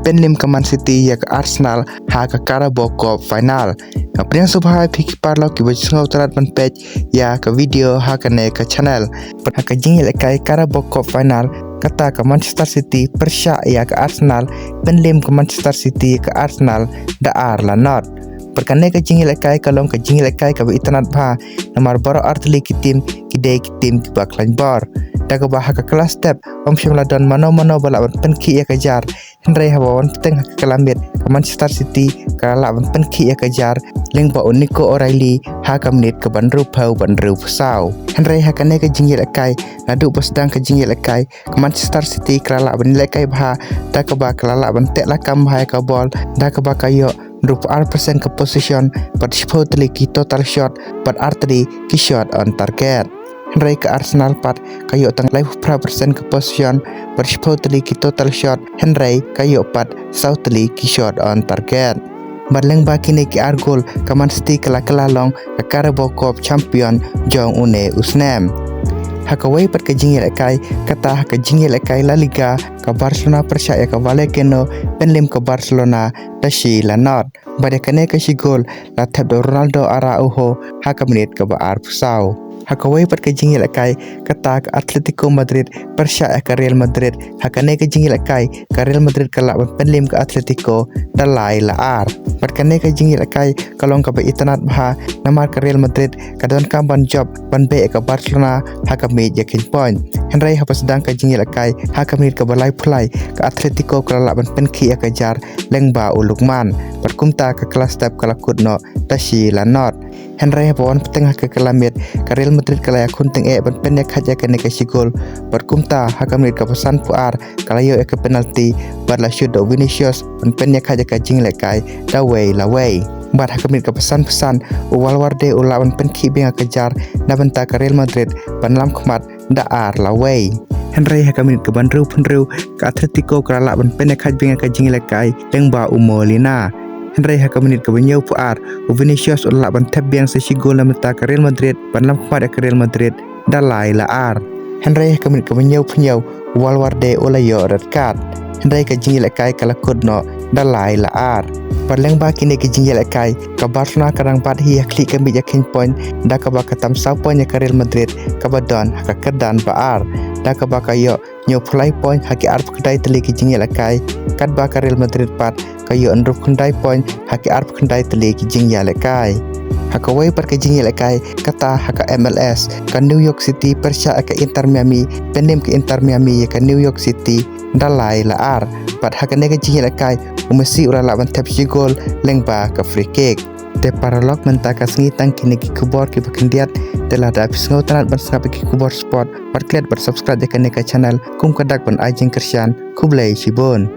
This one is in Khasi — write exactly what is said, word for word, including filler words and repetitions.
pynliem ka Man City ïa ka Arsenal ha ka Carabao Cup final. Nga pdiang sngewbha ïa phi ki paralok kiba ju sngewtynnat ban peit ïa ka video ha kane ka channel. Ha ka jingïalehkai Carabao Cup final, kata ka Manchester City pyrshah ïa ka Arsenal, pynliem ka Manchester City ïa ka Arsenal da ar la not. Bad kane ka jingïalehkai ka long ka jingïalehkai kaba itynnat bha, namar baroh artylli ki tim ki dei ki tim kiba khlaiñ bor. Da kaba ha ka kylla step ym shym la don mano mano ba lah ban pynkhih ïa ka jar, hynrei haba wan bteng ha ka kylla miet ka Manchester City ka la lah ban pynkhih ïa ka jar lyngba u Nico O'Reilly ha ka minit kaba hynriewphew bad hynriewphew saw. Hynrei ha kane ka jingïalehkai, naduh ba sdang ka jingïalehkai, ka Manchester City ka la lah ban ïalehkai bha, da kaba ka la lah ban teh lakam bha ïa ka bol, da kaba ka ïoh hynriewphew ar percent ka possession, bad shiphew tylli ki total shot, bad artylli ki shot on target. Hynrei ka Arsenal pat ka ïoh tang laiphew phra percent ka possession, bad shiphew tylli ki total shot, hynrei ka ïoh pat saw tylli ki shot on target. Bad lyngba kine ki ar gol, ka Man City ka la kylla long ka Carabao Cup champion jong une u snem. Ha kawei pat ka jingïalehkai, kata ha ka jingïalehkai La Liga, ka Barcelona pyrshah ïa ka Vallecano, pynliem ka Barcelona da shi la not. Bad ïa kane ka shi gol la thep da u Ronaldo Araujo ha ka minit kaba arphew saw. Ha kawei pat ka jingïalehkai, kata ka Atletico Madrid pyrshah ïa ka Real Madrid. Ha kane ka jingïalehkai, ka Real Madrid ka lah ban pynliem ka Atletico da lai la ar. Bad kane ka jingïalehkai ka long kaba itynnat bha, namar ka Real Madrid ka donkam ban jop ban beh ïa ka Barcelona ha ka miej ïakheiñ point. Hynrei haba sdang ka jingïalehkai, ha ka minit kaba laiphew lai, ka Atletico ka la lah ban pynkhih ïa ka jar lyngba u Lookman. Bad kumta ka kylla step ka la kut noh da shi la not. Hynrei haba wan bteng ha ka kylla miet, ka Real Madrid ka la ïakhun tyngeh ban pynïakhaid ïa kane ka shi gol. Bad kumta ha ka minit kaba sanphew ar ka la ïoh ïa ka penalty, bad la shoot da u Vinicius ban pynïakhaid ïa ka jingïalehkai da wei la wei. Bad ha ka minit kaba sanphew san, u Valverde u lah ban pynkhih biang ïa ka jar na bynta ka Real Madrid ban lam khmat da ar la wei. Hynrei ha ka minit kaba hynriewphew hynriew, ka Atletico ka la lah ban pynïakhaid biang ïa ka jingïalehkai lyngba u Molina. Hynrei ha ka minit kaba hynñiewphew ar, u Vinicius u la lah ban thep biang sa shi gol na bynta ka Real Madrid ban lam khmat ïa ka Real Madrid da lai la ar. Hynrei ha ka minit kaba hynñiewphew hynñiew, u Valverde u la ïoh red card. Hynrei ka jingïalehkai ka la kut noh da lai la ar. Bad lyngba kine ki jingïalehkai, ka Barcelona ka dang bat hi ha khlieh ka miej ïakheiñ point, da kaba ka tam saw point ïa ka Real Madrid kaba don ha ka kyrdan ba ar, da kaba ka ïoh hynñiewphew lai point ha ki arphew khyndai tylli ki jingïalehkai, katba ka Real Madrid pat ka ïoh hynriewphew khyndai point ha ki arphew khyndai tylli ki jingïalehkai. Ha kawei pat ka jingïalehkai, kata ha ka M L S, ka New York City pyrshah ïa ka Inter Miami, pynliem ka Inter Miami ïa ka New York City da lai la ar. Bad ha kane ka jingïalehkai, u Messi u la lah ban thep shi gol lyngba ka free kick. Te paralok, mynta ka sngi tang kine ki khubor kiba khyndiat. Te lada phi sngewtynnat ban sngap ïa ki khubor sport, bad klet bad subscribe ïa kane ka channel, kum ka dak ban ai jingkyrshan. Khublei shibun.